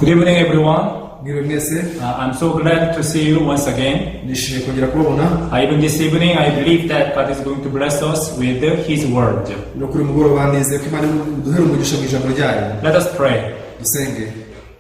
Good evening, everyone. Mwiriwe mwese. I'm so glad to see you once again. Nishimiye kongera kubabona. Even this evening, I believe that God is going to bless us with His word. No kuri mugoroba nizeye ko Imana iduhera umugisha mu ijambo ryayo. Let us pray. Dusenge.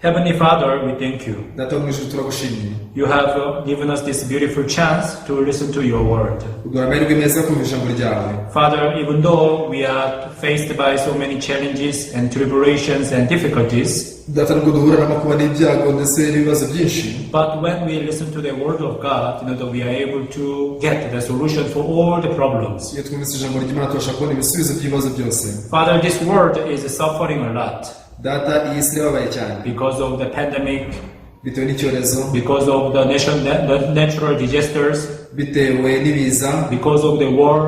Heavenly Father, we thank you. Data wo mu ijuru, turagushimiye. You have given us this beautiful chance to listen to your word. Uduha amahirwe meza yo kumva ijambo ryawe. Father, even though we are faced by so many challenges and tribulations and difficulties, Data, nubwo duhura n'amakuba n'ibyago ndetse n'ibibazo byinshi, but when we listen to the word of God, that we are able to get the solution for all the problems. Iyo twumvise ijambo ry'Imana tubasha kubona ibisubizo by'ibibazo byose. Father, this world is suffering a lot Data, iyi si irababaye cyane because of the pandemic, bitewe n'icyorezo, because of the natural disasters, bitewe n'ibiza, because of the war.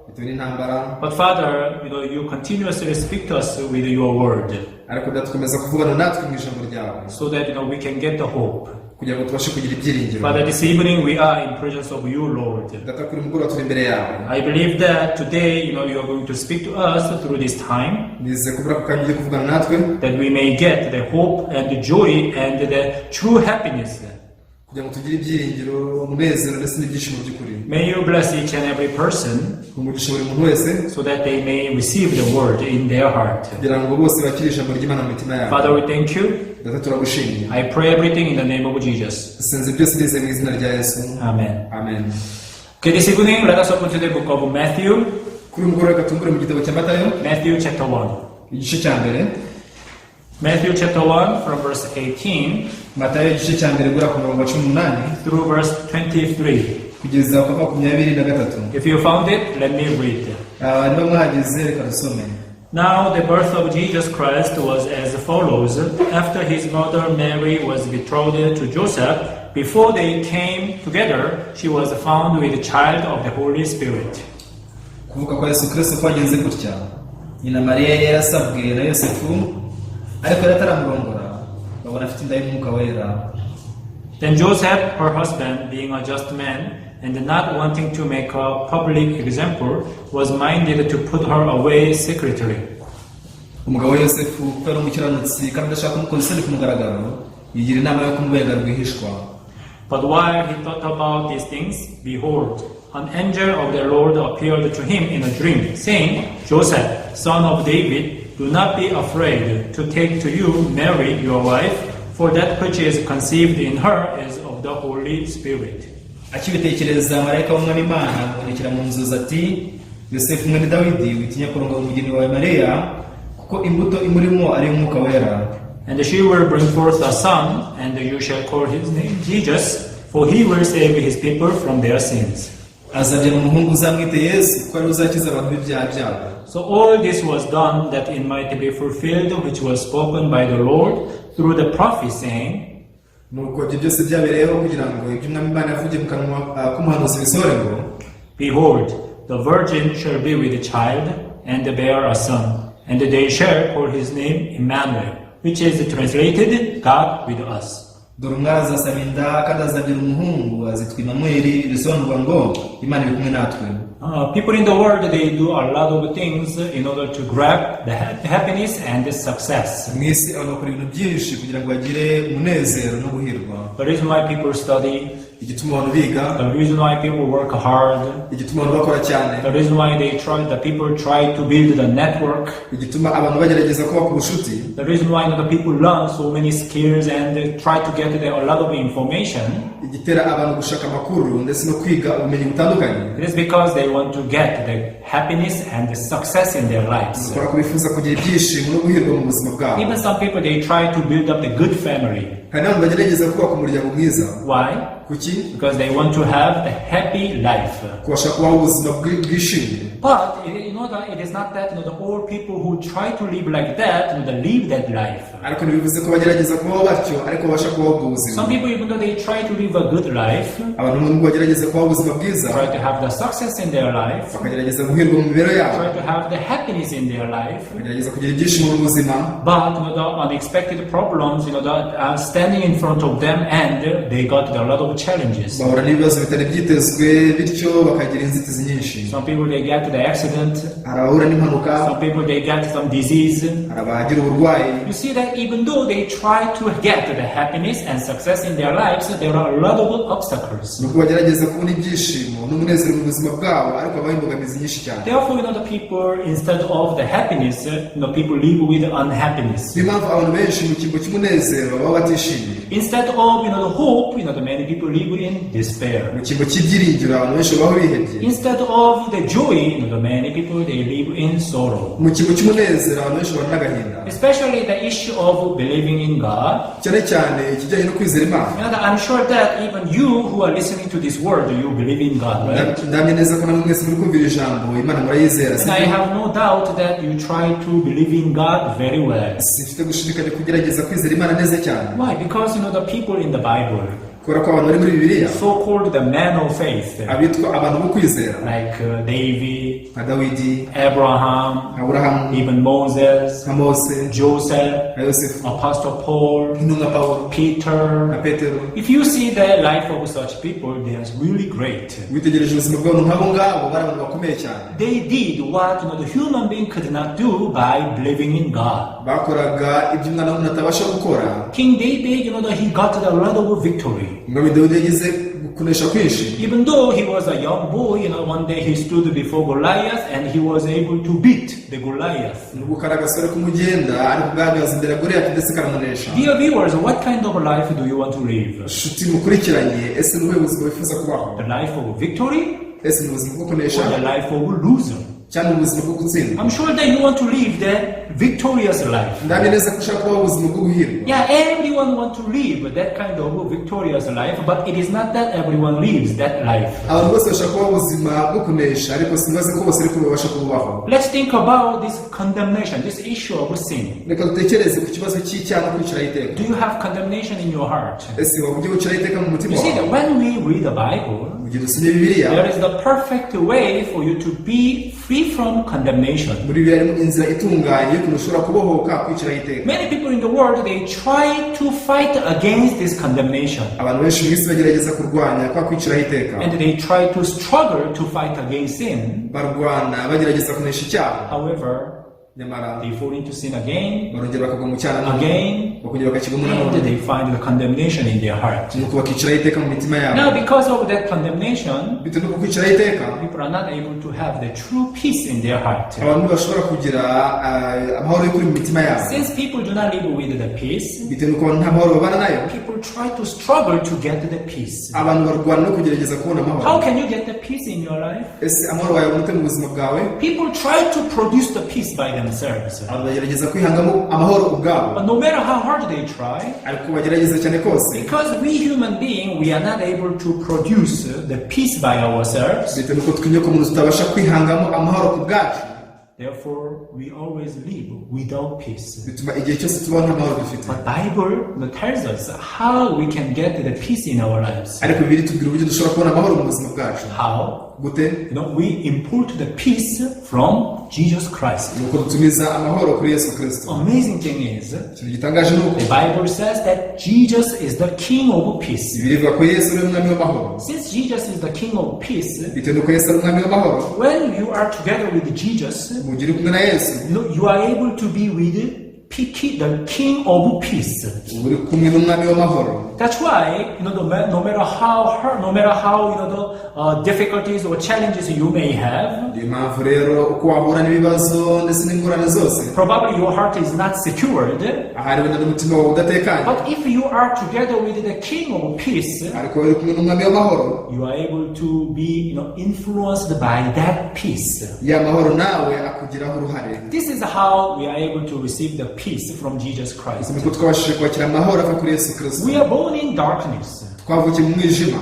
Bitewe n'intambara. But Father, you continuously speak to us with your word Ariko Data, ukomeza kuvugana natwe mu ijambo ryawe so that we can get the hope. Kugira ngo tubashe kugira ibyiringiro. Father, this evening we are in presence of you, Lord. Data, kuri mugoroba turi imbere yawe. I believe that today, you are going to speak to us through this time Nizeye ko muri ako kanya ugiye kuvugana natwe that we may get the hope and the joy and the true happiness. Kugira ngo tugire ibyiringiro, umunezero ndetse n'ibyishimo by'ukuri. May you bless each and every person Umugisha buri muntu wese so that they may receive the word in their heart. Kugira ngo bose bakire ijambo ry'Imana mu mitima yabo. Father, we thank you. Data, turagushimiye. I pray everything in the name of Jesus. Dusenze byose nizeye mu izina rya Yesu. Amen. Amen. Okay, this evening, let us open to the book of Matthew, Kuri uyu mugoroba reka tubumbure mu gitabo cya Matayo, Matthew chapter 1. Igice cya mbere. Matthew chapter 1 from verse 18 Matayo igice cya mbere guhera ku murongo wa 18 through verse 23. Kugeza ku 23. If you found it, let me read. Ah, niba mwahageze reka dusome. Now the birth of Jesus Christ was as follows. After his mother Mary was betrothed to Joseph, before they came together, she was found with child of the Holy Spirit. Kuvuka kwa Yesu Kristo kwagenze gutya: nyina Mariya yari yarasabwe na Yosefu, ariko yari ataramurongora, babona afite inda y'Umwuka Wera. Then Joseph, her husband, being a just man and not wanting to make a public example, was minded to put her away secretly. Umugabo wa Yosefu, kuko yari umukiranutsi kandi adashaka kumukoza isoni ku mugaragaro, yigira inama yo kumubenga rwihishwa. But while he thought about these things, behold, an angel of the Lord appeared to him in a dream, saying, "Joseph, son of David, do not be afraid to take to you Mary, your wife, for that which is conceived in her is of the Holy Spirit." Akibitekereza, marayika w'Umwami Imana amubonekera mu nzozi ati: "Yosefu mwene Dawidi, witinya kurongora umugeni wawe Mariya, kuko imbuto imurimo ari Umwuka Wera." "And she will bring forth a son, and you shall call his name Jesus, for he will save his people from their sins." Azabyara umuhungu, uzamwite Yesu, kuko ari we uzakiza abantu b'ibyaha byabo. So all this was done that it might be fulfilled which was spoken by the Lord through the prophet, saying, Nuko ibyo byose byabereyeho kugira ngo ibyo Umwami Imana yavugiye mu kanwa ah, k'umuhanuzi bisohore ngo: "Behold, the virgin shall be with child and bear a son, and they shall call his name Emmanuel," which is translated God with us. "Dore umwari azasama inda kandi azabyara umuhungu, azitwa Imanweli," risobanurwa ngo Imana iri kumwe natwe. People in the world, they do a lot of things in order to grab the happiness and the success. Mu isi abantu bakora ibintu byinshi kugira ngo bagire umunezero no guhirwa. The reason why people study, Igituma abantu biga, the reason why people work hard, igituma abantu bakora cyane, the reason why the people try to build the network, igituma abantu bagerageza kubaka ubucuti, the reason why the people learn so many skills and they try to get a lot of information, igitera abantu gushaka amakuru ndetse no kwiga ubumenyi butandukanye, it is because they want to get the happiness and the success in their lives. Kubera ko bifuza kugira ibyishimo no guhirwa mu buzima bwabo. Even some people, they try to build up the good family. Hari n'abantu bagerageza kubaka umuryango mwiza. Why? Kuki? Because they want to have a happy life. Kubasha kubaho ubuzima bwishimye. But you know that it is not that the all people who try to live like that they live that life. Ariko ntibivuze ko bagerageza kubaho batyo ariko babasha kubaho ubwo buzima. Some people, even though they try to live a good life, Abantu nubwo bagerageza kubaho ubuzima bwiza, try to have the success in their life, bakagerageza guhirwa mu mibereho yabo, try to have the happiness in their life, bakagerageza kugira ibyishimo mu buzima, but the unexpected problems that are standing in front of them, and they got a lot of challenges. Bahura n'ibibazo bitari byitezwe, bityo bakagira inzitizi nyinshi. Some people, they get the accident. Hari abahura n'impanuka. Some people, they get some disease. Hari abagira uburwayi. You see that that even though they try to get the happiness and success in their lives, there are a lot of obstacles. Nubwo bagerageza kubona ibyishimo n'umunezero mu buzima bwabo, ariko habaho imbogamizi nyinshi cyane. Therefore, the people, instead of the happiness, people live with unhappiness. Niyo mpamvu abantu benshi mu cyimbo cy'umunezero baba batishimiye. Instead of the hope, the many people live in despair. Mu cyimbo cy'ibyiringiro abantu benshi babaho bihebye. Instead of the joy, the many people, they live in sorrow. Mu cyimbo cy'umunezero abantu benshi babana n'agahinda. Especially the issue of believing in God. Cyane cyane ikijyanye no kwizera Imana. I'm sure that even you who are listening to this word, you believe in God, right? Ndahamya neza ko namwe mwese muri kumvira ijambo Imana murayizera. And I have no doubt that you try to believe in God very well. Simfite gushidikanya kugerageza kwizera Imana neza cyane. Why? Because the people in the Bible, Kubera ko abantu bari muri Bibiliya, so-called the man of faith, abitwa abantu bo kwizera, like David, nka Dawidi, Abraham, nka Aburahamu, even Moses, nka Mose, Joseph, nka Yosefu, Apostle Paul, intumwa Pawulo, Peter. Nka Petero. If you see the life of such people, they are really great. Witegereje ubuzima bw'abantu nk'abo ngabo, bari abantu bakomeye cyane. They did what the human being could not do by believing in God. Bakoraga ibyo umwana w'umuntu atabasha gukora. King David, he got a lot of victory. Umwami Dawidi yagize kunesha kwinshi. Even though he was a young boy, one day he stood before Goliath and he was able to beat the Goliath. Nubwo kari agasore k'umugenda, ariko ubwami imbere ya Goliyati ndetse karamunesha. Dear viewers, what kind of life do you want to live? Nshuti mukurikiranye, ese ni ubuhe buzima wifuza kubaho? The life of victory Ese ni ubuzima bwo kunesha or the life of loser? cyangwa ubuzima bwo gutsinda? I'm sure that you want to live the victorious life. Ndahamya neza ko ushaka kubaho ubuzima bwo guhirwa. Yeah, everyone want to live that kind of victorious life, but it is not that everyone lives that life. Abantu bose bashaka kubaho ubuzima bwo kunesha, ariko sinibaze ko bose ariko babasha kububaho. Let's think about this condemnation, this issue of sin. Reka dutekereze ku kibazo cy'icyaha no kwiciraho iteka. Do you have condemnation in your heart? Ese waba ujya wiciraho iteka mu mutima You see wawe? that when we read the Bible, Mu gihe dusomye Bibiliya, there is the perfect way for you to be free from condemnation. muri Bibiliya harimo inzira itunganye y'ukuntu ushobora kubohoka kwiciraho iteka. Many people in the world, they try to fight against this condemnation. Abantu benshi mu isi bagerageza kurwanya kwa kwiciraho iteka. And they try to struggle to fight against sin. Barwana bagerageza kunesha icyaha. However, Nyamara they fall into sin again, barongera bakagwa mu cyaha nanone, again, bakongera bakakigwamo and nanone, they find the condemnation in their heart. Nuko bakiciraho iteka mu mitima yabo. Now, because of that condemnation, Bitewe n'uko kwiciraho iteka, people are not able to have the true peace in their heart. Abantu ntibashobora kugira ah, amahoro y'ukuri mu mitima yabo. Since people do not live with the peace, Bitewe n'uko abantu nta mahoro babana nayo, people try to struggle to get the peace. Abantu barwana no kugerageza kubona amahoro. How can you get the peace in your life? Ese amahoro wayabona ute mu buzima bwawe? People try to produce the peace by themselves. Abantu bagerageza kwihangamo amahoro ubwabo. But no matter how hard they try, Ariko bagerageza cyane kose, because we human beings, we are not able to produce the peace by ourselves. Bitewe n'uko twe inyokomuntu tutabasha kwihangamo amahoro ku bwacu, Therefore, we always live without peace. Bituma igihe cyose tubaho nta mahoro dufite. But Bible tells us how we can get the peace in our lives. Ariko Bibiliya itubwira uburyo dushobora kubona amahoro mu buzima bwacu. How? Gute? We import the peace from Jesus Christ. Ni uko dutumiza amahoro kuri Yesu Kirisito. Amazing thing is, Ikintu gitangaje ni uko the Bible says that Jesus is the King of peace. Bibiliya ivuga ko Yesu ari umwami w'amahoro. Since Jesus is the King of peace, Bitewe n'uko Yesu ari umwami w'amahoro, when you are together with Jesus, mu gihe uri kumwe na Yesu, you are able to be with the King of peace. Uba uri kumwe n'umwami w'amahoro. That's why, no matter how hard, no matter how the difficulties or challenges you may have, Niyo mpamvu rero uko wahura n'ibibazo ndetse n'ingorane zose, probably your heart is not secured. Ahari wenda n'umutima wawe udatekanye, But if you are together with the King of peace, ariko uri kumwe n'umwami w'amahoro, you are able to be influenced by that peace. Ya mahoro nawe akugiraho uruhare. This is how we are able to receive the peace from Jesus Christ. Niko twabashije kwakira amahoro ava kuri Yesu Kirisito. We are born in darkness. Twavukiye mu mwijima.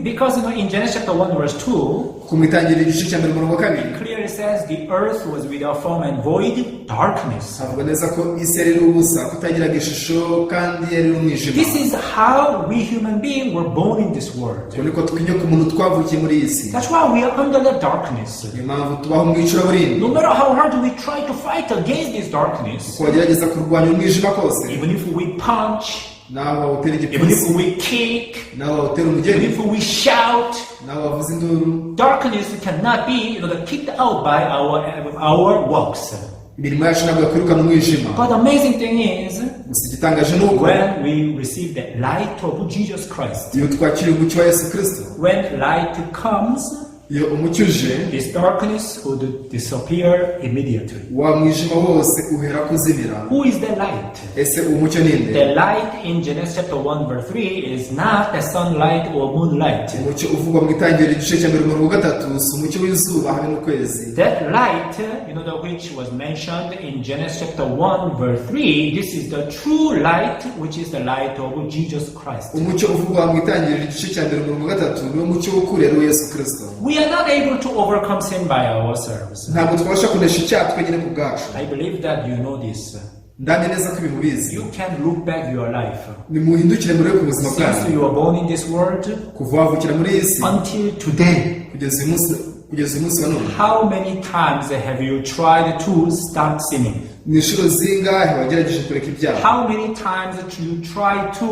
Because in Genesis chapter 1 verse 2, Ku itangiriro igice cya mbere umurongo wa kabiri, clearly says the earth was without form and void, darkness. Havuga neza ko isi yari iri ubusa kutagiraga ishusho kandi yari iri umwijima. This is how we human beings were born in this world. Uko niko twe inyokomuntu twavukiye muri iyi si. That's why we are under the darkness. Niyo mpamvu tubaho mu icuraburindi. No matter how hard we try to fight against this darkness, Uko wagerageza kurwanya umwijima kose, even if we punch, naho wawutera even igipfunsi, if we kick, naho wawutera even umugeri, if we shout, naho wavuza induru, darkness cannot be kicked out by our works. Imirimo yacu ntabwo yakwirukana umwijima. But the amazing thing is, Gusa igitangaje ni uko when we receive the light of Jesus Christ, iyo twakiriye umucyo wa Yesu Kirisito, when light comes, iyo umucyo uje, this darkness would disappear immediately. Wa mwijima wose uhera kuzimira. Who is the light? Ese uwo mucyo ni nde? The light in Genesis chapter 1 verse 3 is not the sunlight or moonlight. Umucyo uvugwa mu Itangiriro igice cya mbere umurongo wa gatatu si umucyo w'izuba habe n'ukwezi. That light, the which was mentioned in Genesis chapter 1 verse 3, this is the true light, which is the light of Jesus Christ. Umucyo uvugwa mu Itangiriro igice cya mbere umurongo wa gatatu niwo mucyo w'ukuri, ari wo Yesu Kirisito. We are not able to overcome sin by ourselves. Ntabwo twabasha kunesha icyaha twenyine ku bwacu. I believe that you know this. Ndahamya neza ko ibi mubizi. You can look back your life. Nimuhindukire murebe ku buzima Since bwanyu. you were born in this world Kuva wavukira muri iyi si until today, kugeza uyu munsi wa none, how many times have you tried to stop sinning? Ni inshuro zingahe wagerageje kureka ibyaha? How many times did you try to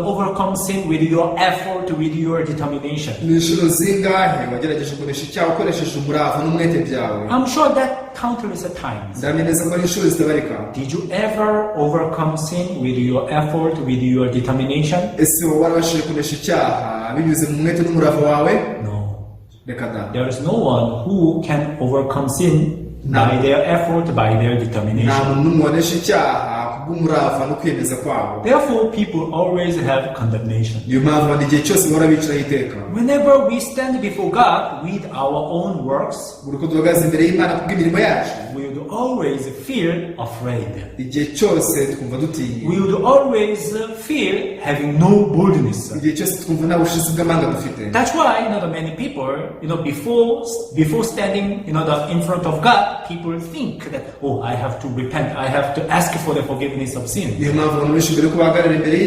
overcome sin with your effort, with your determination? Ni inshuro zingahe wagerageje kunesha icyaha ukoresheje umurava n'umwete byawe? I'm sure that countless times. Ndahamya neza ko ari inshuro zitabarika. Did you ever overcome sin with your effort, with your determination? Ese wowe warabashije kunesha icyaha binyuze mu mwete n'umurava wawe? No. Reka da. There is no one who can overcome sin by their effort, by their Nta determination. muntu n'umwe wanesha icyaha kubw'umurava no kwiyemeza kwabo. Therefore, people always have condemnation. Niyo mpamvu abantu igihe cyose bahora biciraho iteka. Whenever we stand before God with our own works, Buri uko duhagaze imbere y'Imana kubw'imirimo yacu, we would always feel afraid. Igihe cyose twumva dutinye. We would always feel having no boldness. Igihe cyose twumva nta bushizi bw'amanga dufite. That's why many people, before standing in front of God, people think that, "Oh, I have to repent, I have to ask for the forgiveness of sin." Niyo mpamvu abantu benshi mbere yuko bahagarara imbere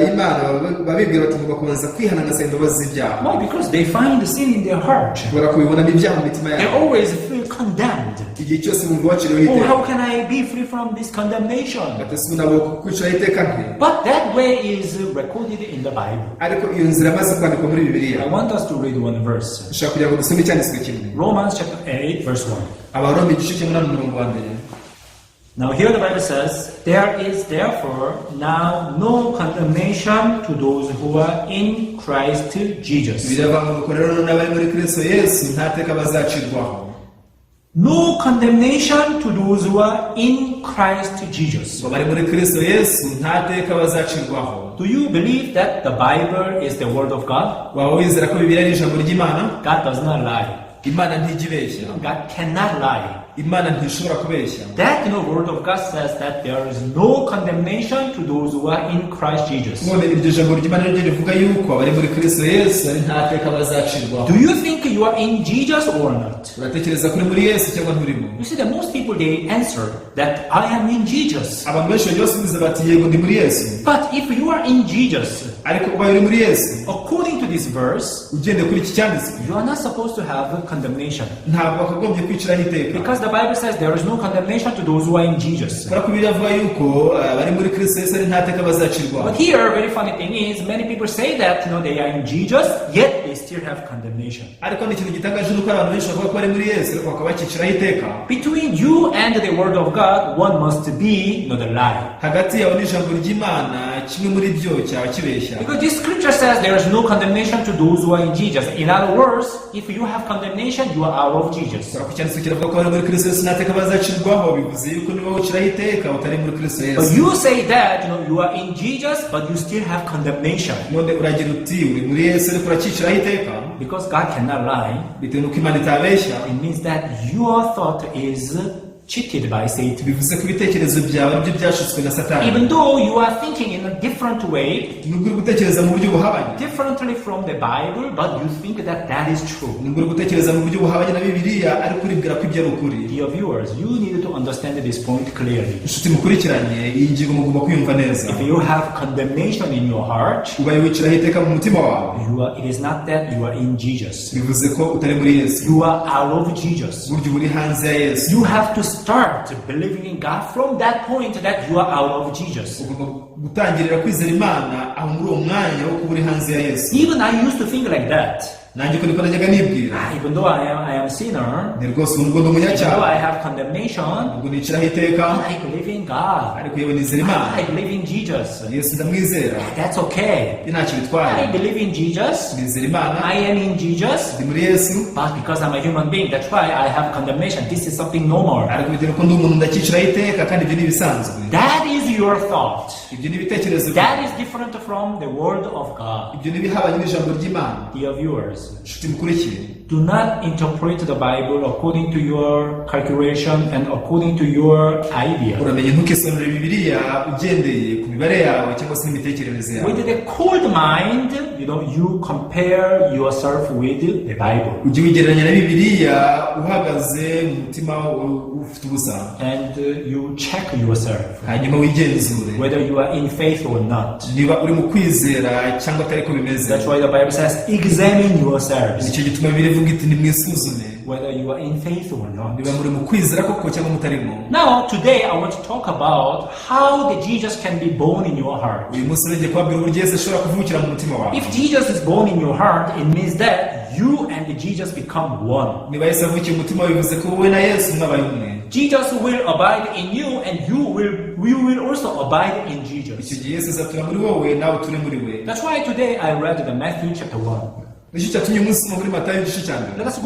y'Imana baba bibwira bati ngomba kubanza kwihana ngasaba imbabazi z'ibyaha. Why? Because they find sin in their heart. Kubera ko bibonamo ibyaha mu mitima They yabo. Always feel condemned. Igihe cyose bumva baciriweho "Oh, iteka. how can I be free from this condemnation?" Bati ese ubu nabo kwiciraho iteka nte? But that way is recorded in the Bible. Ariko iyo nzira amaze kwandikwa muri Bibiliya. I want us to read one verse. Ndashaka kugira ngo dusome icyanditswe kimwe. Romans chapter 8, verse 1. Abaroma igice cy'umunani umurongo wa mbere. Now here the Bible says, "There is therefore now no condemnation to those who are in Christ Jesus." Biravuga ngo nuko rero n'abari muri Kristo Yesu nta teka bazacirwaho. No condemnation to those who are in Christ Jesus. Ngo bari muri Kristo Yesu nta teka bazacirwaho. Do you believe that the Bible is the Word of God? Waba wizera ko Bibiliya ari ijambo ry'Imana? God does not lie. Imana ntijya ibeshya. God cannot lie. Imana ntishobora kubeshya. That Word of God says that there is no condemnation to those who are in Christ Jesus. None iryo jambo ry'Imana ryo rivuga yuko abari muri Kristo Yesu ari nta teka bazacirwaho. Do you think you are in Jesus or not? Uratekereza ko uri muri Yesu cyangwa nturimo? You see that most people, they answer that "I am in Jesus." Abantu benshi bajya basubiza bati yego ndi muri Yesu. But if you are in Jesus, Ariko ubaye uri muri Yesu, according to this verse, ugendeye kuri iki cyanditswe, you are not supposed to have condemnation. Ntabwo wakagombye kwiciraho iteka. Because the Bible says there is no condemnation to those who are in Jesus. Kubera ko Bibiliya avuga yuko abari muri Kristo Yesu ari nta teka bazacirwaho. But here, very funny thing is, many people say that they are in Jesus, yet they still have condemnation. Ariko ni ikintu gitangaje nuko abantu benshi bavuga ko bari muri Yesu ariko bakaba bakiciraho iteka. Between you and the Word of God, one must be not a lie. Hagati yawe n'ijambo ry'Imana kimwe muri byo cyaba kibeshya. Because this scripture says there is no condemnation to those who are in Jesus. In other words, if you have condemnation, you are out of Jesus. Kubera ko icyanditswe kiravuga ko abari muri Kristo Yesu nta teka bazacirwaho bivuze yuko niba wiciraho iteka utari muri Kristo But Yesu. you say that you are in Jesus, but you still have condemnation. None uragira uti uri muri Yesu ariko uracyiciraho iteka. Because God cannot lie, Bitewe n'uko Imana itabeshya, it means that your thought is cheated by Satan. Bivuze ko ibitekerezo byawe aribyo byashutswe na Satani. Even though you are thinking in a different way, Nubwo uri gutekereza mu buryo buhabanye, differently from the Bible, but you think that that is true. Nubwo uri gutekereza mu buryo buhabanye na Bibiliya ariko uribwira ko ibyo ari ukuri. Dear viewers, you need to understand this point clearly. Inshuti mukurikiranye iyi ngingo mugomba kwiyumva neza. If you have condemnation in your heart, Ubaye wiciraho iteka mu mutima wawe, it is not that you are in Jesus. Bivuze ko utari muri Yesu. You are out of Jesus. Burya uba uri hanze ya Yesu. You have to start believing in God from that point that you are out of Jesus. Ugomba gutangirira kwizera Imana aho muri uwo mwanya wo kuba uri hanze ya Yesu. Even I used to think like that. Nanjye uko niko najyaga nibwira. Ah, even though I am sinner, Ni rwose ubu nubwo ndi even umunyacyaha, though I have condemnation, ubwo niciraho iteka, I believe in God. Ariko yewe nizera Imana. I believe in Jesus. Yesu ndamwizera. That's okay. Ibyo ntacyo bitwaye. I believe in Jesus. Nizera Imana. I am in Jesus. Ndi muri Yesu. But because I'm a human being, that's why I have condemnation. This is something normal. Ariko bitewe nuko ndi umuntu ndacyiciraho iteka kandi ibyo ni ibisanzwe. That is your thought. Ibyo ni ibitekerezo byawe. That is different from the word of God. Ibyo ni ibihabanye n'ijambo ry'Imana. Dear viewers, Inshuti mukurikiye, do not interpret the Bible according to your calculation and according to your idea. Uramenye ntukisomere Bibiliya ugendeye ku mibare yawe cyangwa se n'imitekerereze yawe. With the cold mind, you compare yourself with the Bible. Ujye wigereranya na Bibiliya uhagaze mu mutima ufite ubusa. And you check yourself Hanyuma wigenzure whether you are in faith or not. niba uri mu kwizera cyangwa atari ko bimeze. That's why the Bible says, examine yourselves Nicyo gituma Bibiliya ivuga iti nimwisuzume whether you are in faith or not. niba muri mu kwizera koko cyangwa mutarimo. Now, today I want to talk about how the Jesus can be born in your heart. Uyu munsi ngiye kubabwira uburyo Yesu ashobora kuvukira mu mutima wawe. If Jesus is born in your heart, it means that you and Jesus become one. Niba Yesu avukiye mu mutima wawe bivuze ko wowe na Yesu mwabaye umwe. Jesus will abide in you and you will also abide in Icyo Jesus. gihe Yesu azatura muri wowe nawe uture muri we. That's why today I read the Matthew chapter 1. Nicyo cyatumye umunsi usoma muri Matayo igice cya mbere. Let us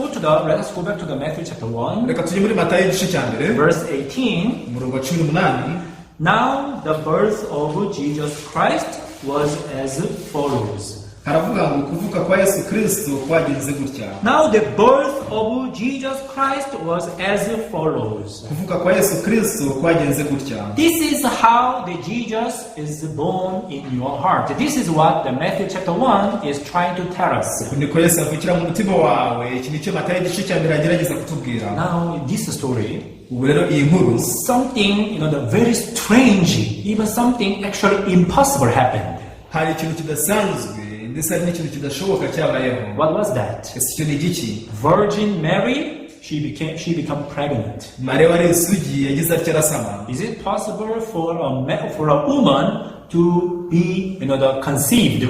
go back to the Matthew chapter 1, Reka tujye muri Matayo igice cya mbere, verse 18. umurongo wa 18. Now the birth of Jesus Christ was as follows. Haravuga ngo kuvuka kwa Yesu Kristo kwagenze gutya. Now the birth of Jesus Christ was as follows. Kuvuka kwa Yesu Kristo kwagenze gutya. This is how the Jesus is born in your heart. This is what the Matthew chapter 1 is trying to tell us. Uku niko Yesu avukira mu mutima wawe. Iki nicyo Matayo igice cya mbere agerageza kutubwira. Now in this story, Ubu rero iyi nkuru, something, the very strange, even something actually impossible happened. Hari ikintu kidasanzwe ndetse hari n'ikintu kidashoboka cyabayeho. What was that? Ese icyo ni igiki? Virgin Mary, she became pregnant. Mariya wari isugi yagize atya arasama. Is it possible for a woman to be the conceived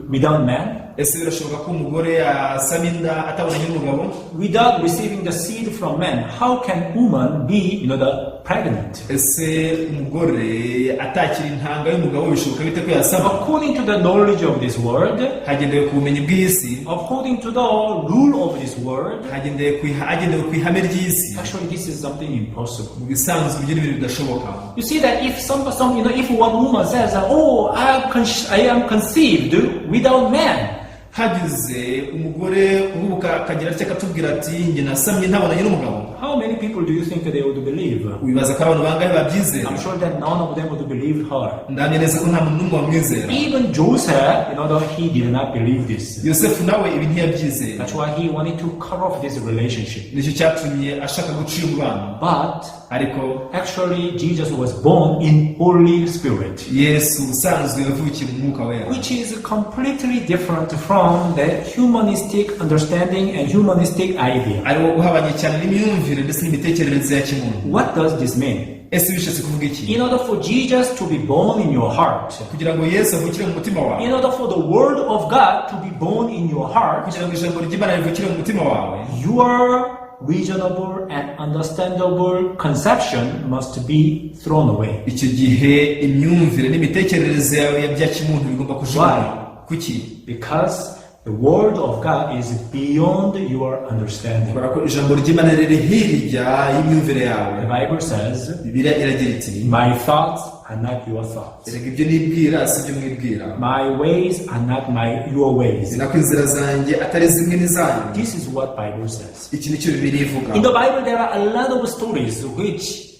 without man, Ese birashoboka ko umugore yasama inda atabonanye n'umugabo? Without receiving the seed from man? How can woman be the pregnant? Ese umugore atakira intanga y'umugabo bishoboka bite ko yasama? According to the knowledge of this world, Hagendewe ku bumenyi bw'isi, according to the rule of this world, hagendewe ku ihame ry'isi, actually this is something impossible. Mu bisanzwe ibyo ni ibintu bidashoboka. You see that if some, some you know if one woman says, "Oh, I am conceived without man," Hagize umugore uhubuka akagira atya akatubwira ati njye nasamye ntabonanye n'umugabo, how many people do you think they would believe? Wibaza ko abantu bangahe babyizera? I'm sure that none of them would believe her. Ndahamya neza ko nta muntu n'umwe wamwizera. Even Joseph, he did not believe this. Yosefu nawe ibi ntiyabyizera. That's why he wanted to cut off this relationship. Nicyo cyatumye ashaka guca umubano. But Ariko actually, Jesus was born in Holy Spirit, Yesu ubusanzwe yavukiye mu Mwuka Wera, which is completely different from the humanistic understanding and humanistic idea. Ariwo uhabanye cyane n'imyumvire ndetse n'imitekerereze ya kimuntu. What does this mean? Ese bishatse kuvuga iki? In order for Jesus to be born in your heart, Kugira ngo Yesu avukire mu mutima wawe, in order for the Word of God to be born in your heart, kugira ngo ijambo ry'Imana rivukire mu mutima wawe, your reasonable and understandable conception must be thrown away. Icyo gihe imyumvire n'imitekerereze yawe ya bya kimuntu bigomba kujugunywa. Why? Kuki? Because the Word of God is beyond your understanding. Kubera ko ijambo ry'Imana riri hirya y'imyumvire yawe. The Bible says, Bibiliya iragira iti, "My thoughts are not your thoughts. Erega ibyo nibwira si ibyo mwibwira, My ways are not your ways." ni nako inzira zanjye atari zimwe n'izanyu. This is what Bible says. Iki nicyo Bibiliya ivuga. In the Bible, there are a lot of stories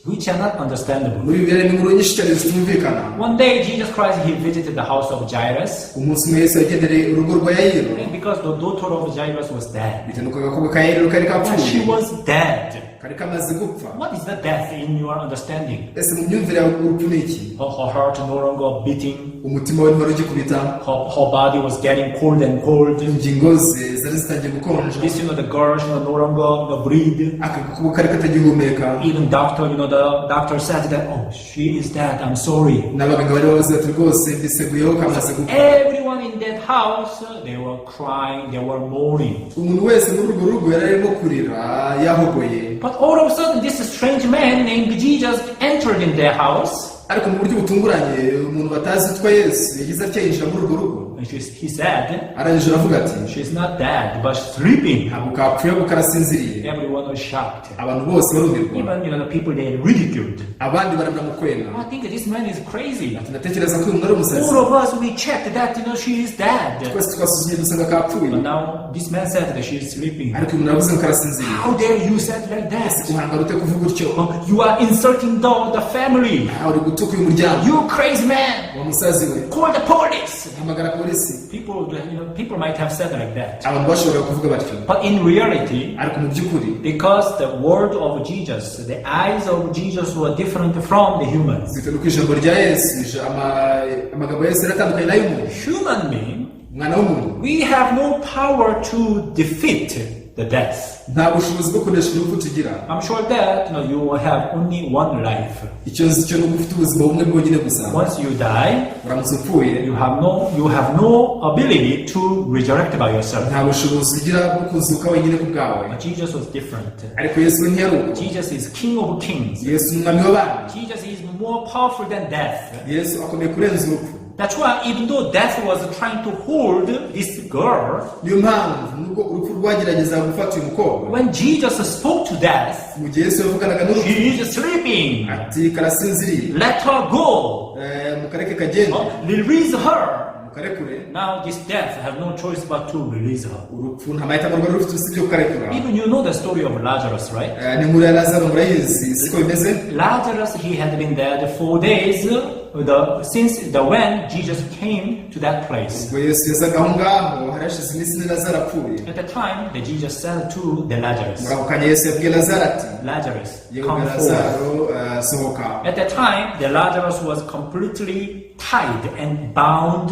which are not understandable. Muri Bibiliya harimo inkuru nyinshi cyane zitumvikana. One day, Jesus Christ, he visited the house of Jairus Umunsi umwe Yesu yagendereye urugo rwa Yayiro, and because the daughter of Jairus was dead. Bitewe nuko agakobwa ka Yayiro kari And kapfuye. she was dead. Kari kamaze gupfa. What is the death in your understanding? Ese mu myumvire yawe urupfu ni iki? Her heart no longer beating. Umutima we ntiwari ugikubita. Her body was getting cold and cold. Ingingo ze zari zitangiye gukonja. This, the girl, no longer breathe. Aka gakobwa kari katagihumeka. Even doctor, the doctor said that, "Oh, she is dead. I'm sorry." N'abaganga bari bavuze bati rwose mbiseguyeho kamaze gupfa. Everyone Everyone in that house, they were crying, they were mourning. Umuntu wese muri urwo rugo yari arimo kurira yahogoye. But all of a sudden, this strange man named Jesus entered in their house. Ariko mu buryo butunguranye umuntu batazi witwa Yesu yagize atya yinjira muri urwo rugo. And he said, Arangije aravuga ati, "She's not dead, but sleeping." "Ntabwo kapfuye ahubwo karasinziriye." Everyone was shocked. Abantu bose barumirwa. Even the people, they ridiculed. Abandi baranamukwena. "I think this man is crazy. Ati, "Ndatekereza ko uyu muntu ari umusazi." All of us, we checked that she is dead." Twese twasuzumye dusanga kapfuye. But now this man said that she is sleeping. Ariko uyu muntu aravuze ngo karasinziriye. How dare you said like that? Uhangara ute kuvuga utyo? Oh, you are insulting the family. Aha uri gutuka uyu muryango. You crazy man. Wa musazi we. Call the police. Hamagara polisi. People might have said like that. Abantu bashobora kuvuga batyo. But in reality, Ariko mu by'ukuri, because the word of Jesus, the eyes of Jesus were different from the humans. Bitewe n'uko ijambo rya Yesu amagambo ya Yesu yaratandukanye n'ay'umuntu. Human being, Umwana w'umuntu, we have no power to defeat the death. Nta bushobozi bwo kunesha urupfu tugira. I'm sure that you will have only one life. Icyo nzi cyo ni uko ufite ubuzima bumwe bwonyine gusa. Once you die, Uramutse upfuye, you have no ability to resurrect by yourself. Nta bushobozi ugira bwo kuzuka wenyine ku bwawe. But Jesus was different. Ariko Yesu we ntiyari uko. Jesus is King of Kings. Yesu ni umwami w'abami. Jesus is more powerful than death. Yesu akomeye kurenza urupfu. That's why even though death was trying to hold this girl, Niyo mpamvu nubwo urupfu rwagerageza gufata uyu mukobwa, when Jesus spoke to death, mu gihe Yesu yavuganaga n'urupfu, "She is sleeping. ati, "Karasinziriye." Let her go." Eh, mukareke kagende. Oh, release her. Mukarekure. Now this death have no choice but to release her. Urupfu nta mahitamo rwari rufite usibye kukarekura. Even you know the story of Lazarus, right? Eh, ni inkuru ya Lazaro murayizi siko bimeze? Lazarus, he had been dead 4 days since the when Jesus came to that place. Ubwo Yesu yazaga aho ngaho hari hashize iminsi 4 Lazaro apfuye. At the time, the Jesus said to the Lazarus, Muri ako kanya Yesu yabwiye Lazaro ati, "Lazarus, "Yewe come forth." Lazaro eh, sohoka." At that time, the Lazarus was completely tied and bound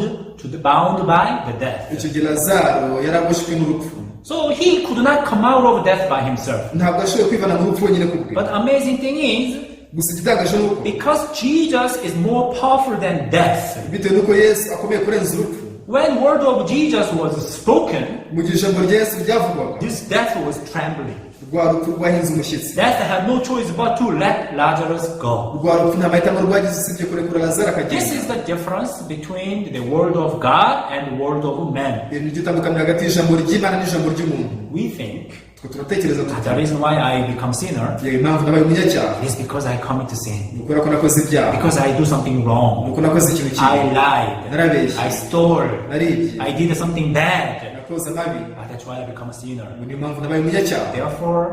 by the death. Icyo gihe Lazaro yaraboshywe n'urupfu. So he could not come out of death by himself. Ntabwo ashoboye kwivana mu rupfu wenyine ku bwe. But amazing thing is, Gusa igitangaje ni uko, because Jesus is more powerful than death, bitewe n'uko Yesu akomeye kurenza urupfu, when word of Jesus was spoken, mu gihe ijambo rya Yesu ryavugwaga, this death was trembling. Rwa rupfu rwahinze umushyitsi. Death had no choice but to let Lazarus go. Rwa rupfu nta mahitamo rwagize usibye kurekura Lazaro This akagenda. is the difference between the word of God and the word of man. Iri ni ryo tandukaniro hagati y'ijambo ry'Imana n'ijambo ry'umuntu. We think Twe turatekereza tuti, the reason why I become sinner yewe impamvu nabaye umunyacyaha is because I commit sin. ni ukubera ko nakoze ibyaha. Because I do something wrong. Ni uko nakoze ikintu kibi. I lied. Narabeshye. I stole. Naribye. I did something bad. Nakoze amabi. Ah, that's why I become a sinner. Ubu niyo mpamvu nabaye umunyacyaha. Therefore,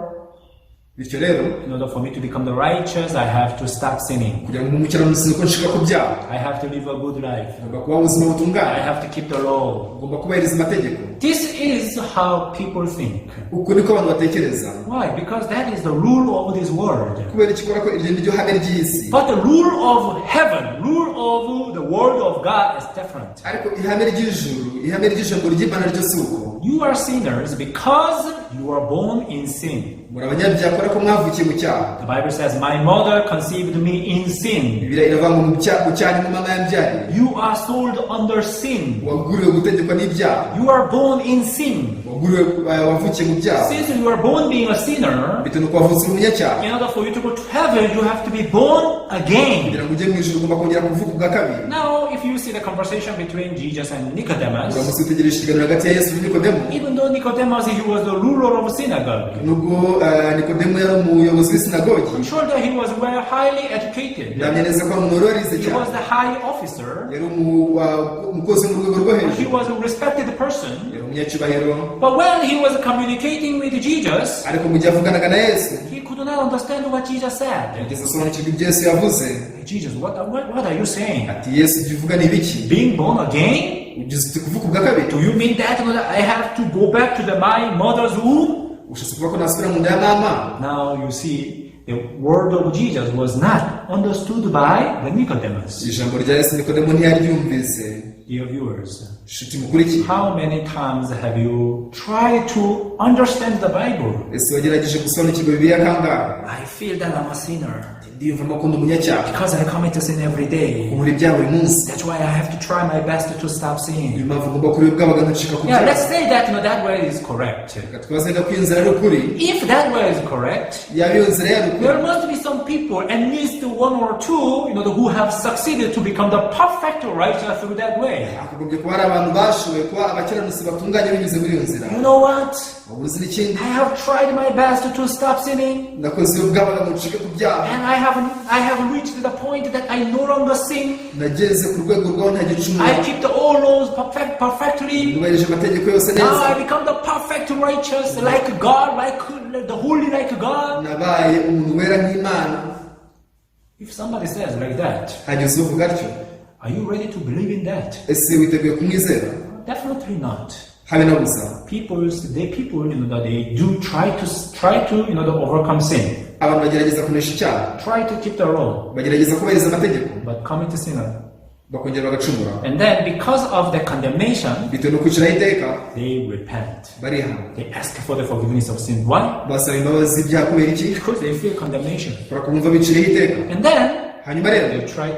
Bityo rero, in order for me to become the righteous, I have to stop sinning. kugira ngo umukiranutsi nuko nshika ku byaha. I have to live a good life. Ngomba kubaho ubuzima I butunganye. have to keep the law. Ngomba kubahiriza amategeko. This is how people think. Uku niko abantu batekereza. Why? Because that is the rule of this world. Kubera iki? Kubera ko iryo ni ryo hame ry'isi. But the rule of heaven, rule of the word of God is different. Ariko ihame ry'ijuru ihame ry'ijambo ry'Imana ryo si uko. You are sinners because you are born in sin. Muri abanyabyaha kubera ko mwavukiye mu cyaha. The Bible says, "My mother conceived me in sin." Bibiliya iravuga ngo mu cyaha mu cyaha ni mama yambyariye. You are sold under sin. Waguriwe gutegekwa n'ibyaha. You are born in sin. Waguriwe eh, wavukiye mu byaha. Since you are born being a sinner, Bitewe n'uko wavutse uri umunyacyaha, in order for you to go to heaven, you have to be born again. kugira ngo ujye mu ijuru ugomba kongera kuvuka ubwa kabiri. Now, if you see the conversation between Jesus and Nicodemus, Uramutse witegereje ikiganiro hagati ya Yesu na Nikodemu, even though Nicodemus he was the ruler of synagogue, nubwo eh, Nikodemu yari umuyobozi w'isinagogi, I'm sure that he was well highly educated. Ndahamya neza ko ari umuntu wari warize He cyane. was the high officer. Yari umukozi wo mu rwego rwo He hejuru. was a respected person. Yari umunyacyubahiro. But when he was communicating with Jesus, Ariko mu gihe avuganaga na Yesu, he could not understand what Jesus said. Yigeze asobanukirwa ibyo Yesu yavuze. "Jesus, what are you saying? Ati, "Yesu ibyo uvuga ni ibiki?" Being born again? Ugize uti kuvuka ubwa kabiri? Do you mean that I have to go back to my mother's womb?" Ushatse kuvuga ko nasubira mu nda ya mama? Now you see, the word of Jesus was not understood by the Nicodemus. Ijambo rya Yesu Nikodemo ntiyaryumvise. Dear viewers, Nshuti mukurikiye, how many times have you tried to understand the Bible? Ese wagerageje gusobanukirwa Bibiliya kangahe? "I feel that I'm a sinner. Ndiyumvamo ko ndi umunyacyaha Because I commit sin every day. nkora ibyaha buri munsi. That's why I have to try my best to stop Niyo sinning. mpamvu ngomba kureba ubwabaga nkacika ku Yeah, byaha. let's say that that way is correct. Reka twibaze ko iyo nzira ari ukuri. If that way is correct, Yaba iyo nzira yari ukuri, there must be some people, at least one or two, who have succeeded to become the perfect righteous through that way. Hakagombye kuba hari abantu bashoboye kuba abakiranutsi batunganye binyuze muri iyo nzira. You know what? Waba uzi n'ikindi? I have tried my best to stop sinning, Nakoze iyo bwabaga ngo ncike ku byaha. And I have reached the point that I no longer sin. Nageze ku rwego rwaho ntagicumura. I keep the all laws perfectly. Nubahirije amategeko yose Now neza. I become the perfect righteous, like God, like the holy, like God. Nabaye umuntu wera nk'Imana. If somebody says like that, Hagize uvuga atyo, are you ready to believe in that? Ese witeguye kumwizera? Definitely not. Habe na busa. People, that they do try to to overcome sin, Abantu bagerageza kunesha icyaha, try to keep the law, bagerageza kubahiriza amategeko, but commit sin. Bakongera bagacumura. And then because of the condemnation, Bitewe no kwiciraho iteka, they repent. Barihana. They ask for the forgiveness of sin. Why? Basaba imbabazi z'ibyaha kubera iki? Because they feel condemnation. Kubera ko bumva biciriyeho iteka. And then Hanyuma rero they try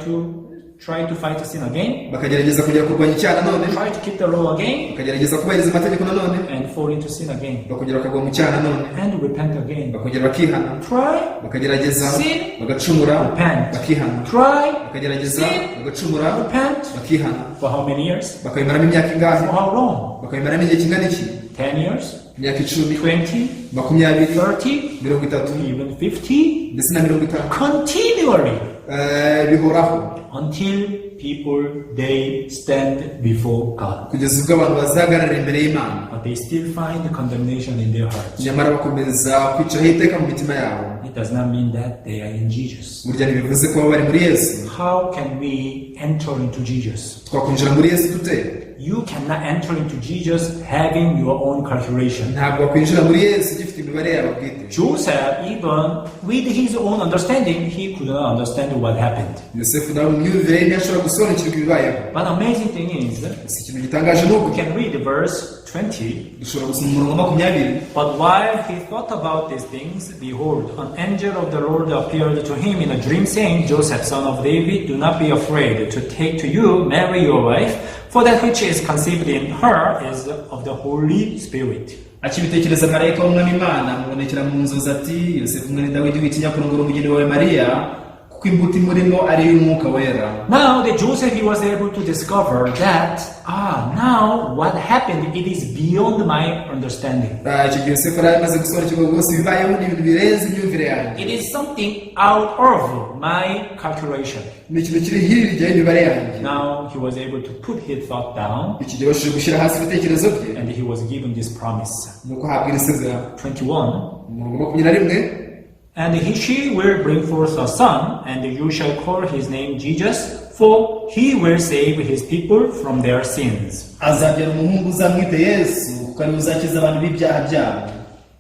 to fight sin again, bakagerageza kongera kurwanya icyaha nanone, try to keep the law again, bakagerageza kubahiriza amategeko nanone, and fall into sin again, bakongera bakagwa mu cyaha nanone, and repent again. Bakongera bakihana. Try, Bakagerageza, sin, bagacumura, repent. Bakihana. Try, Bakagerageza, sin, bagacumura, repent. Bakihana. For how many years? Bakabimaramo imyaka ingahe? For how long? Bakabimaramo igihe kingana iki? 10 years? Imyaka 10, 20? 20, 30? 30, Even 50? ndetse na 50. Continually Eh, bihoraho until people they stand before God. Kugeza ubwo abantu bazahagarara imbere y'Imana. But they still find condemnation in their hearts. Nyamara bakomeza kwiciraho iteka mu mitima yabo. It does not mean that they are in Jesus. Burya ntibivuze ko baba bari muri Yesu. How can we enter into Jesus? Twakwinjira muri Yesu dute? You cannot enter into Jesus having your own calculation. Ntabwo wakwinjira muri Yesu ugifite imibare yawe bwite. Joseph, even with his own understanding, he could not understand what happened. Yosefu nawe mu myumvire ye ntiyashobora gusobanukirwa ibibayeho. But amazing thing is, Gusa ikintu gitangaje ni uko we can read verse 20. Dushobora gusoma umurongo wa 20. But while he thought about these things, behold, an angel of the Lord appeared to him in a dream, saying, "Joseph, son of David, do not be afraid to take to you Mary your wife, for that which is conceived in her is of the Holy Spirit." Akibitekereza marayika w'Umwami Imana amubonekera mu nzozi ati Yosefu mwene Dawidi witinya kurongora umugeni wawe Mariya kuko imbuto imurimo ari iy'Umwuka Wera. Now, the Joseph, he was able to discover that, now what happened, it is beyond my understanding. Ah, icyo gihe Yosefu yari amaze gusobanukirwa rwose ibibayeho ni ibintu birenze imyumvire yanjye. It is something out of my calculation. Ni ikintu kiri hirya y'imibare yanjye. Now he was able to put his thought down Icyo gihe yabashije gushyira hasi ibitekerezo bye and he was given this promise. Nuko ahabwa iri sezerano. 21. Umurongo wa 21. And she will bring forth a son, and you shall call his name Jesus, for he will save his people from their sins. Azabyara umuhungu uzamwite Yesu kuko ariwe uzakiza abantu b'ibyaha byabo.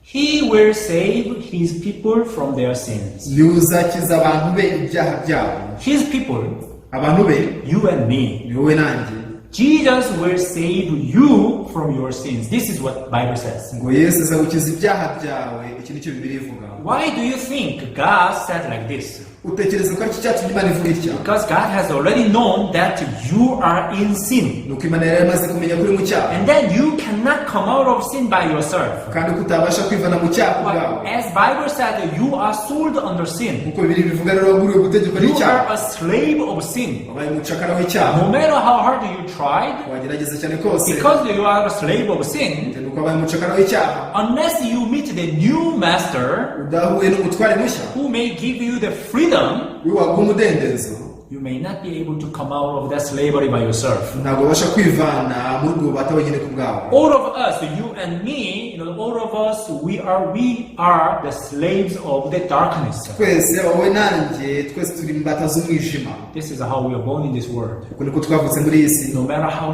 He will save his people from their sins. Niwe uzakiza abantu be ibyaha byabo. His people, Abantu be, you and me. Ni wowe nanjye. Jesus will save you from your sins. This is what Bible says. Ngo Yesu azagukiza ibyaha byawe iki nicyo Bibiliya ivuga. Why do you think God said like this? Utekereza ko aricyo cyatumye Imana ivuga itya? Because God has already known that you are in sin. Ni uko Imana yari yamaze kumenya ko uri mu cyaha. And then you cannot come out of sin by yourself. Kandi ko utabasha kwivana mu cyaha ubwawe. But as Bible said, you are sold under sin. Nk'uko Bibiliya bivuga rero waguriwe gutegekwa You n'icyaha. are a slave of sin. Wabaye umucakara w'icyaha. No matter how hard you tried, Wagerageza cyane kose, because you are a slave of sin, bitewe n'uko wabaye umucakara w'icyaha, unless you meet the new master udahuye n'umutware mushya who may give you the freedom, we waguha umudendezo, you may not be able to come out of that slavery by yourself. Ntabwo wabasha kwivana muri ubwo bubata wenyine ku bwawe. All of us, you and me, all of us, we are the slaves of the darkness. Twese yaba wowe nanjye twese turi imbata z'umwijima. This is how we are born in this world. Uko niko twavutse muri iyi si. No matter how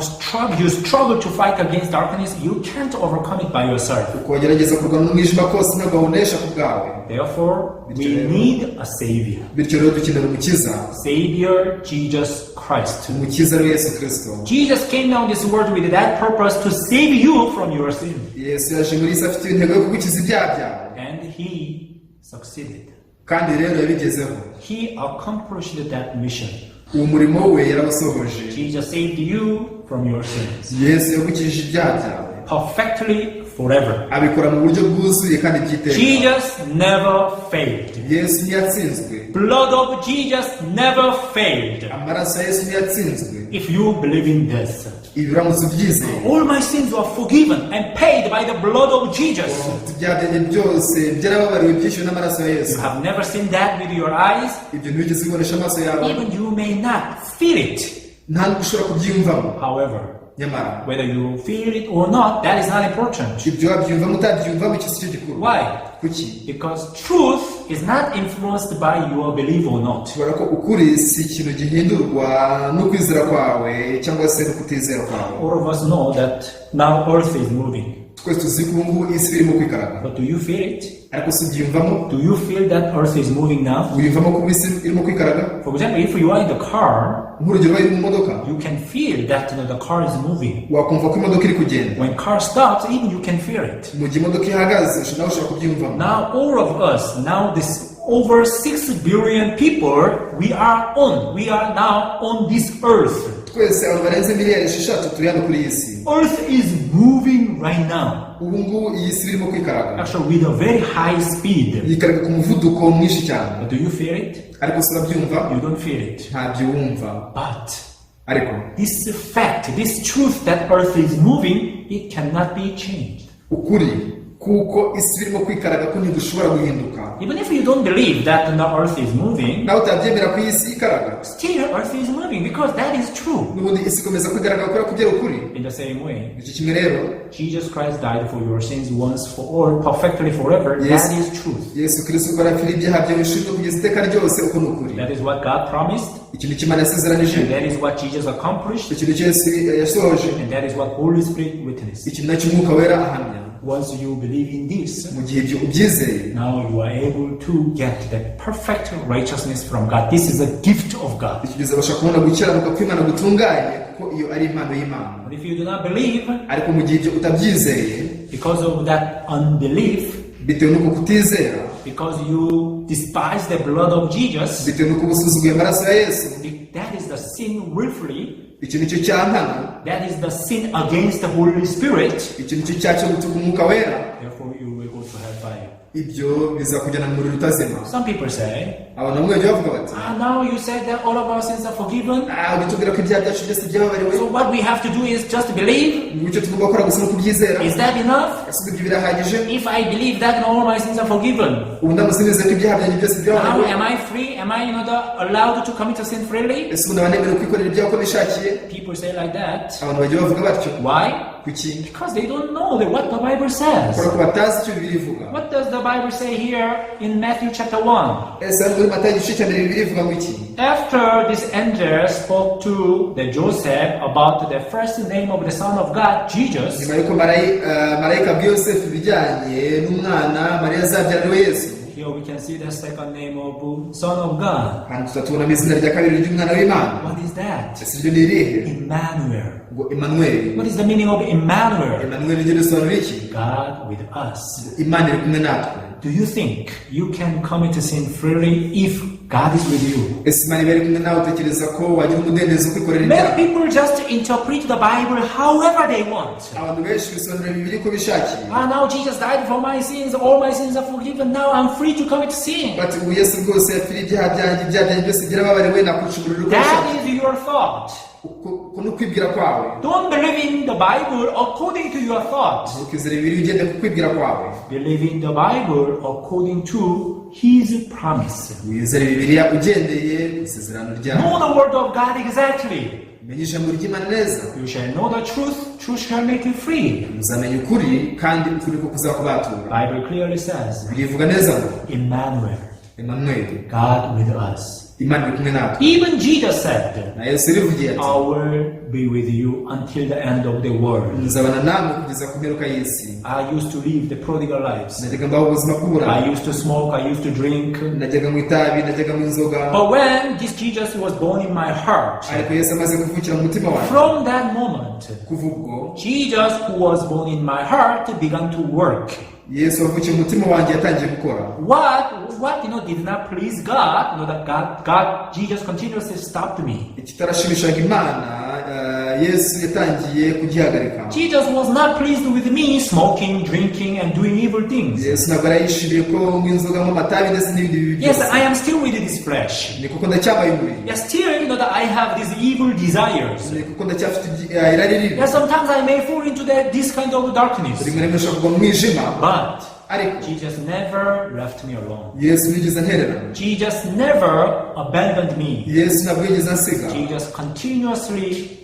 you struggle to fight against darkness, you can't overcome it by yourself. Uko wagerageza kurwana n'umwijima kose ntabwo wawunesha ku bwawe. Therefore, we need a savior. Bityo rero dukenera umukiza. Savior Jesus Christ. Umukiza ari we Yesu Kirisito. Jesus came down this world with that purpose to save you from your sin. Yesu yaje muri iyi si afite intego yo kugukiza ibyaha byawe. And he succeeded. Kandi rero yabigezeho. He accomplished that mission. Uwo murimo we yarawusohoje. Jesus saved you from your sins Yesu yagukijije ibyaha byawe perfectly forever. Abikora mu buryo bwuzuye kandi by'iteka. Jesus never failed. Yesu ntiyatsinzwe. Blood of Jesus never failed. Amaraso ya Yesu ntiyatsinzwe. If you believe in this, Ibi uramutse ubyizeye, all my sins were forgiven and paid by the blood of Jesus. Ibyaha byanjye byose byarababariwe byishyuwe n'amaraso ya Yesu. You have never seen that with your eyes. Ibyo ntiwigeze ubibonesha amaso yawe. Even you may not feel it. Nta nubwo ushobora kubyiyumvamo. However, Nyamara, whether you feel it or not, that is not important. Ibyo wabyiyumvamo utabyiyumvamo icyo si cyo gikuru. Why? Kuki? Because truth is not influenced by your belief or not. Kubera ko ukuri si ikintu gihindurwa no kwizera kwawe cyangwa se no kutizera kwawe. All of us know that now earth is moving. Twese tuzi ko ubu ngubu isi irimo kwikaraga. But do you feel it? Ariko si ubyiyumvamo? Do you feel that earth is moving now? Wiyumvamo ko isi irimo kwikaraga? For example, if you are in the car, Nk'urugero ubaye uri mu modoka, you can feel that the car is moving. Wakumva ko imodoka iri kugenda. When car stops, even you can feel it. Mu gihe imodoka ihagaze nawe ushobora kubyiyumvamo. Now all of us, now this over 6 billion people, we are now on this earth. Twese abantu barenze miliyari 6 turi hano kuri iyi si. Earth is moving right now. Ubu ngubu iyi si irimo kwikaraga. Actually with a very high speed. Yikaraga ku muvuduko mwinshi cyane. But do you feel it? Ariko si urabyumva? You don't feel it. Ntabyo wumva. But Ariko this fact, this truth that earth is moving, it cannot be changed. Ukuri kuko isi irimo kwikaraga ko ntigushobora guhinduka. Even if you don't believe that the earth is moving, Nawe utabyemera ko iyi si ikaraga, still earth is moving because that is true. N'ubundi isi ikomeza kwikaraga kubera ko byari ukuri. In the same way, Icyo kimwe rero, Jesus Christ died for your sins once for all, perfectly forever. Yes. That is truth. Yesu Kirisito ubwo arapfira ibyaha byawe inshuro kugeza iteka ryose uko ni ukuri. That is what God promised. Ikintu cy'Imana yasezeranije. And that is what Jesus accomplished. Ikintu cyose yasohoje. And that is what Holy Spirit witnessed. Ikintu nacyo Umwuka Wera ahamya. Once you believe in this, Mu gihe ibyo ubyizeye, now you are able to get the perfect righteousness from God. This is a gift of God. Icyo gihe uzabasha kubona gukiranuka kw'Imana gutunganye kuko iyo ari impano y'Imana. But if you do not believe, Ariko mu gihe ibyo utabyizeye, because of that unbelief, bitewe n'uko kutizera, because you despise the blood of Jesus, bitewe n'uko usuzuguye amaraso ya Yesu, that is the sin willfully. Icyo nicyo cyaha nkana. That is the sin against the Holy Spirit. Icyo nicyo cyaha cyo gutuka Umwuka Wera. Therefore, you will go to hellfire. Ibyo bizakujyana mu muriro utazima. Some people say, Abantu bamwe bajya bavuga bati, "Ah, now you said that all of our sins are forgiven. "Ah, ujya ko ibyaha byacu byose byababariwe." So what we have to do is just believe. Ngo icyo tugomba gukora gusa ni ukubyizera. Is that enough? Ese ibyo birahagije? If I believe that all my sins are forgiven, Ubu ndamutse nizeye ko ibyaha byanjye byose now byababariwe, am I free? Am I allowed to commit a sin freely?" ese ubu naba nemerewe kwikorera ibyaha uko nishakiye? People say like that. Abantu bajya bavuga batyo. Why? Kuki? Because they don't know what the Bible says. Kubera ko batazi icyo Bibiliya ivuga. What does the Bible say here in Matthew chapter 1? Ese hano muri Matayo igice cya mbere Bibiliya ivuga ngo iki? After this angel spoke to the Joseph about the first name of the Son of God, Jesus, Nyuma y'uko marayika abwiye Yosefu ibijyanye n'umwana Mariya azabyara ari we Yesu, here we can see the second name of Son of God. Hano tuzatubonamo izina rya kabiri ry'umwana w'Imana. What is that? Ese iryo ni irihe? Emmanuel. Ngo Emmanuel. What is the meaning of Emmanuel? Emmanuel ryo risobanura iki? God with us. Imana iri kumwe natwe. Do you think you can commit sin freely if God is with you? Ese Imana iba iri kumwe nawe utekereza ko wagira umudendezo wo kwikorera Many ibyaha? people just interpret the Bible however they want. Abantu benshi bisobanura Bibiliya uko bishakiye. Ah, now Jesus died for my sins, all my sins are forgiven, now I'm free to commit sin. Bati ubu Yesu rwose yapfiriye ibyaha byanjye, ibyaha byanjye byose byarababariwe nakwicumurira uko That bishakiye. is your thought. Uko ni ukwibwira kwawe. Don't believe in the Bible according to your thought. Ukizera Bibiliya ugenda ku kwibwira kwawe. Believe in the Bible according to His promise. Wizere Bibiliya ugendeye ku isezerano ryayo. Know the Word of God exactly. Menye ijambo ry'Imana neza. You shall know the truth, truth shall make you free. Muzamenya ukuri kandi ukuri ko kuzakubatura. Bible clearly says, Bibiliya ivuga neza ngo Emmanuel, Emmanuel, God with us. Imana iri kumwe natwe. Even Jesus said, Na Yesu yarivugiye ati, "I will be with you until the end of the world." nzabana namwe kugeza ku mperuka y'isi. I used to live the prodigal lives. Najyaga mbaho ubuzima bw'uburara. I used to smoke, I used to drink. Najyaga mu itabi, najyaga mu inzoga. But when this Jesus was born in my heart, Ariko Yesu amaze kuvukira mu mutima wanjye, from that moment, kuva ubwo, Jesus who was born in my heart began to work. Yesu wavukiye mu mutima wanjye yatangiye gukora. What did not please God, that God, Jesus continuously stopped me. Ikitarashimishaga Imana, Yesu yatangiye kugihagarika. Jesus was not pleased with me smoking, drinking, and doing evil things. Yesu ntabwo yari yishimiye ko nywa inzoga, nywa amatabi ndetse n'ibindi bibi Yes, byose. I am still with this flesh. Ni kuko ndacyambaye umubiri. Yes, still, that I have these evil desires. Ni kuko ndacyafite irari ribi. Yes, sometimes I may fall into this kind of darkness. Rimwe na rimwe nshobora kugwa mu mwijima. But Ariko Jesus never left me alone. Yesu ntiyigeze antererana. Jesus never abandoned me. Yesu ntabwo yigeze ansiga. Jesus continuously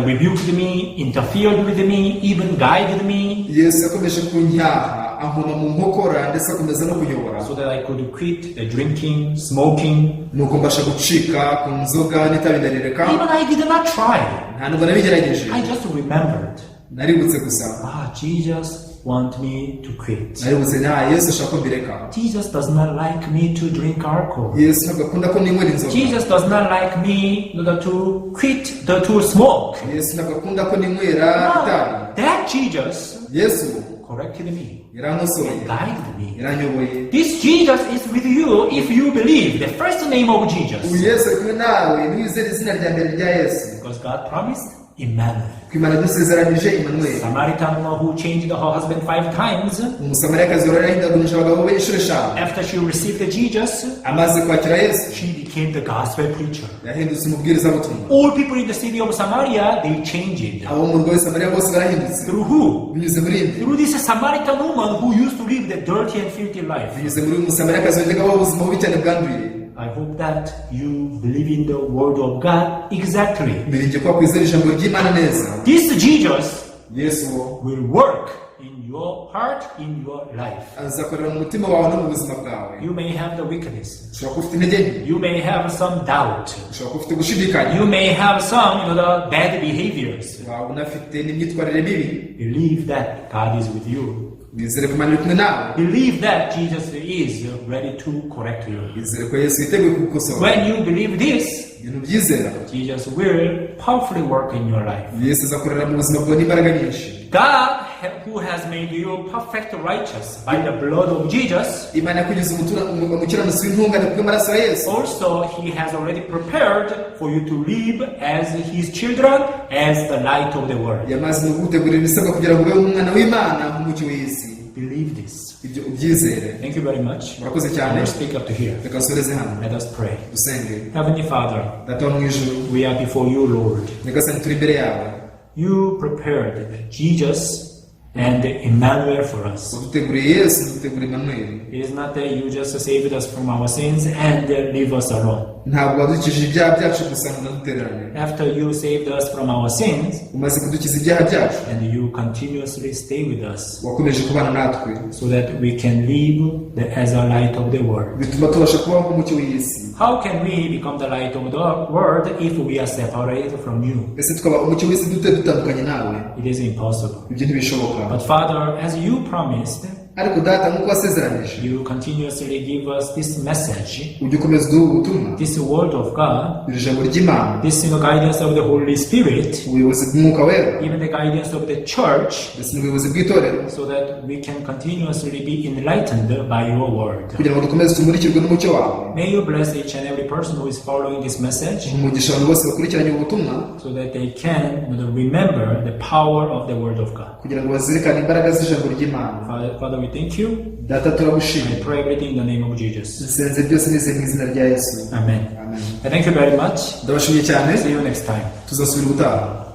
rebuked me, interfered with me, even guided me Yesu yakomeje kuncyaha, ankoma mu nkokora ndetse akomeza no kunyobora, so that I could quit the drinking, smoking. Nuko mbasha gucika ku nzoga n'itabi, ndarireka. Even I did not try. Nta nubwo nabigerageje. I just remembered. Naributse gusa. Ah, Jesus want me to quit. Naributse nta Yesu ashaka ko mbireka. Jesus does not like me to drink alcohol. Yesu ntabwo akunda ko ninywera inzoga. Jesus does not like me to quit to smoke. Yesu ntabwo akunda ko ninywera itabi. No, that Jesus Yesu corrected me, yarankosoye, guided me. yaranyoboye. This Jesus is with you if you believe the first name of Ubu Jesus. Yesu ari kumwe nawe niwizera izina rya mbere rya Yesu. Because God promised Emmanuel. Ko Imana yadusezeranyije Emmanuel. Samaritan woman who changed her husband five times, Umusamariyakazi wari yarahindagurije abagabo be inshuro eshanu, after she received Jesus, amaze kwakira Yesu, she became the gospel preacher. yahindutse umubwirizabutumwa. All people in the city of Samaria, they changed. Abo mu murwa w'i Samariya bose barahindutse. Through who? Binyuze muri nde? Through this Samaritan woman who used to live the dirty and filthy life. Binyuze muri uyu Musamariyakazi wajyaga abaho ubuzima bubi cyane bwanduye. I hope that you believe in the word of God exactly. Niringiye ko wakwizera ijambo ry'Imana neza. This Jesus Yesu wo will work in your heart, in your life. Azakorera mu mutima wawe no mu buzima bwawe. You may have the weakness. Ushobora kuba ufite intege nke. You may have some doubt. Ushobora kuba ufite gushidikanya. You may have some, the bad behaviors. Waba unafite n'imyitwarire mibi. Believe that God is with you. Wizere ko Imana iri kumwe nawe. Believe that Jesus is ready to correct you. Wizere ko Yesu yiteguye kugukosora. When you believe this, Ibintu byizera, Jesus will powerfully work in your life. Yesu azakorera mu buzima bwawe n'imbaraga nyinshi. God, who has made you perfect righteous by the blood of Jesus, Imana yakugize umukiranutsi w'intungane kubw'amaraso ya Yesu, also He has already prepared for you to live as His children, as the light of the world. Yamaze no kugutegurira ibisabwa kugira ngo ube umwana w'Imana nk'umucyo w'isi. Believe this. Ibyo ubyizere. Thank you very much. Murakoze I cyane. will speak up to here. Reka nsoreze hano. Let us pray. Dusenge. Heavenly Father, Data wo mu ijuru, we are before you, Lord. Nyagasani, turi imbere yawe. You prepared Jesus and Emmanuel for us. Waduteguriye Yesu, udutegura Emmanuel. It is not that you just saved us from our sins and leave us alone. Ntabwo wadukijije ibyaha byacu gusa ngo unadutererane. After you saved us from our sins, Umaze kudukiza ibyaha byacu, and you continuously stay with us wakomeje kubana natwe, so that we can live as a light of the world. Bituma tubasha kubaho nk'umucyo w'isi. How can we become the light of the world if we are separated from you? Ese twaba umucyo w'isi dute dutandukanye nawe? It is impossible. Ibyo ntibishoboka. But Father, as you promised, Ariko Data, nk'uko wasezeranije, you continuously give us this message, ujya ukomeza uduha ubutumwa, this word of God, iri jambo ry'Imana, this guidance of the Holy Spirit, ubuyobozi bw'Umwuka Wera, even the guidance of the church, ndetse n'ubuyobozi bw'itorero, so that we can continuously be enlightened by your word. Kugira ngo dukomeze tumurikirwe n'umucyo wawe. May you bless each and every person who is following this message Umugisha abantu bose bakurikiranye ubu butumwa, so that they can remember the power of the word of God. Kugira ngo bazirikane imbaraga z'ijambo ry'Imana. Father, we thank you. Data, turagushimira. I pray everything in the name of Jesus. Nsenze byose nizeye mu izina rya Yesu. Amen. Amen. I thank you very much. Ndabashimiye cyane. See you next time. Tuzasubira ubutaha.